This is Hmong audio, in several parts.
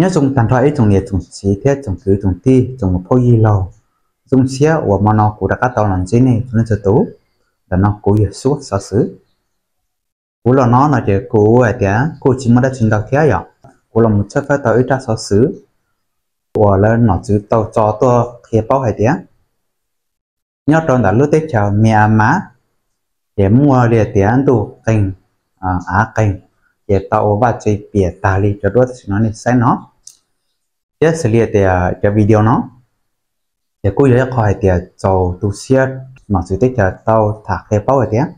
Nyob zoo tag nrho ib tsoom niam tsoom txiv thiab tsoom kwv tsoom tij tsoom muam phauj yij laug, zoo siab uas hmo no kuv rov qab tau los ntsib nej txhua leej txhua tus. Ntawm no kuv yog Suab Xov Xwm. Kuv los no no ces kuv hais tias kuj tsis muaj dab tsi ntau thiab yom, kuv los mus tshawb fawb tau ib rab xov xwm uas lawv nom tswv tau tso tuaj qhia paub hais tias nyob rau ntawm lub teb chaws Myanmar ces muaj li tias ntuj qeeg, av qeeg, ces tau ua vaj tse piam tag li cov duab tam sim no nej saib no. Thiab xws li tias cov video no ces kuj yog ib qho hais tias txaus tu siab, nom tswv teb chaws tau tham qhia paub hais tias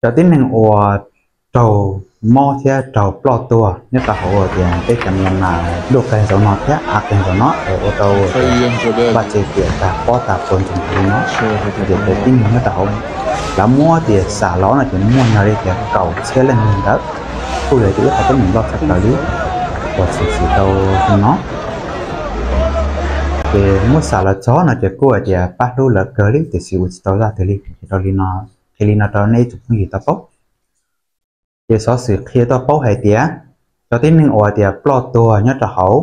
cov tib neeg uas raug mob thiab raug ploj tuag nyob rau hauv tias teb chaws Myanmar ntuj qeeg zaum no thiab av qeeg zaum no es ua rau vaj tse piam tag pob tag puas ntsoog li no, ces cov tib neeg nyob rau hauv lawv muab tias xam los no ces muaj nyog li tias kaum txhiab leej ntawd. Kuj yog tias ib qho teeb meem loj tshaj plaws li uas tshwm sim rau hnub no. Ces muab xam los txog no ces kuj hais tias pab hlub lawv kawg li tiam sis ua tsis tau zaj twg li. Ces rau li no, qhia li no rau nej ib tsoom phooj ywg tau paub. Ces xov xwm qhia tau paub hais tias cov tib neeg uas tias ploj tuag nyob rau hauv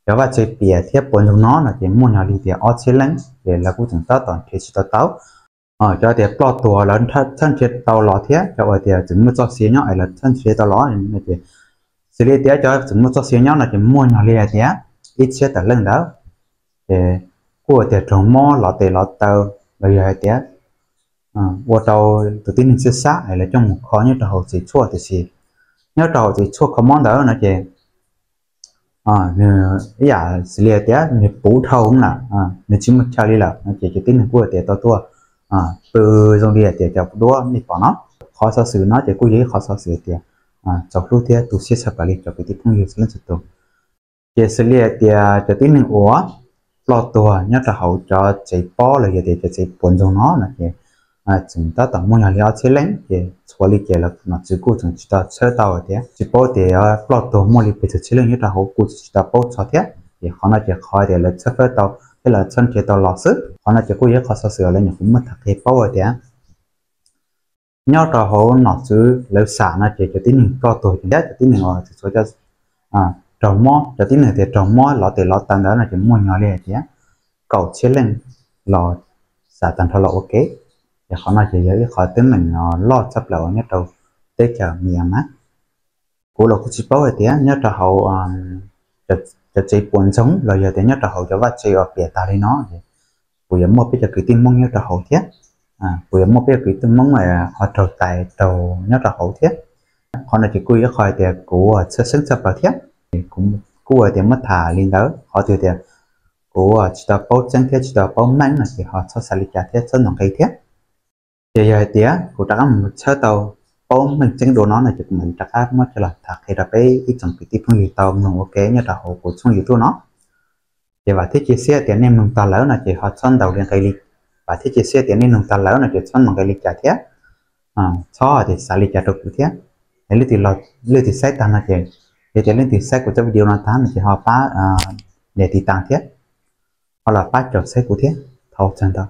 cov vaj tse piam thiab puas ntsoog no no ces muaj nyog li tias ob txhiab leej, ces lawv kuj tseem tab tom nrhiav tsis tau tau. Cov tias ploj tuag lawv txhawb nrhiav tau los thiab cov uas tias tseem muaj txoj sia nyob es lawv txhawb nrhiav tau los no ces xws li tias cov tseem muaj txoj sia nyob no ces muaj nyog li hais tias ib txhiab tawm leej ntawd. Ces kuj hais tias raug mob lov tes lov taw los yog hais tias ua rau tus tib neeg txhawj xav es lawv coj mus kho nyob rau hauv tsev tshuaj tiam sis nyob rau hauv tsev tshuaj kho mob ntawd no ces nws ib yam xws li hais tias nws puv dhau lawm, nws tsis muaj chaw li lawm no ces cov tib neeg kuj hais tias tau tuaj pw zoo li hais tias cov duab nej pom no. Qhov xov xwm no ces kuj yog ib qhov xov xwm hais tias txaus hlub thiab tu siab tshaj plaws li cov kwv tij phooj ywg txhua leej txhua tus. Ces xws li hais tias cov tib neeg uas ploj tuag nyob rau hauv cov tsev pob los yog tias cov tsev puas ntsoog no no ces tseem tab tom muaj nyog li ob txhiab leej, ces txhua li ces lawv nom tswv kuj tseem tsis tau tshawb tau thiab tsis paub tias ploj tuag muaj li pes tsawg txhiab leej nyob rau hauv kuj tseem tsis tau paub txog thiab. Ces qhov no ces qhov tias lawv tshawb fawb tau thiab lawv txhawb nrhiav tau los xwb. Qhov no ces kuj yog ib qhov xov xwm uas lawv nyuam qhuav muab tham qhia paub hais tias nyob rau hauv nom tswv lawv xam no ces cov tib neeg ploj tuag thiab cov tib neeg uas txhua cov raug mob, cov tib neeg tias raug mob lov tes lov taw ntawd no ces muaj nyog li hais tias kaum txhiab leej los xam tag nrho los ua ke. Ces qhov no ces yog ib qhov teeb meem loj tshaj plaws uas nyob rau teb chaws Myanmar. Kuv los kuj tsis paub hais tias nyob rau hauv cov tsev puas ntsoog los yog tias nyob rau hauv cov vaj tse uas piam tag li no es puas yuav muaj peb cov kwv tij Hmoob nyob rau hauv thiab, puas yuav muaj peb cov kwv tij Hmoob ho raug tais raug nyob rau hauv thiab. Qhov no ces kuj yog ib qho hais tias kuv txhawj xeeb tshaj plaws thiab. Kuv kuj hais tias muab tham li ntawd qhov twg tias kuv tsis tau paub tseeb thiab tsis tau paub meej no ces ho txhob xav li cas thiab txhob ntxhov nqi thiab. Ces yog hais tias kuv rov qab mus tshawb tau paub meej tseeb dua no no ces kuv mam rov qab muab coj los tham qhia rau peb ib tsoom kwv tij phooj ywg tau mloog ua ke nyob rau hauv kuv tshooj YouTube no. Ces vam thiab cia siab tias nej mloog tag lawm no ces ho txhob ntaus li nqi li, vam thiab cia siab tias nej mloog tag lawm no ces txhob ntaus nqi li cas thiab, txhob tias xav li cas rau kuv thiab. Es leej twg saib tag no ces yog tias leej twg saib kuv txoj video no tag no ces ho pab nias tiv tas thiab, ho los pab caum saib kuv thiab. Thov txog ntawd.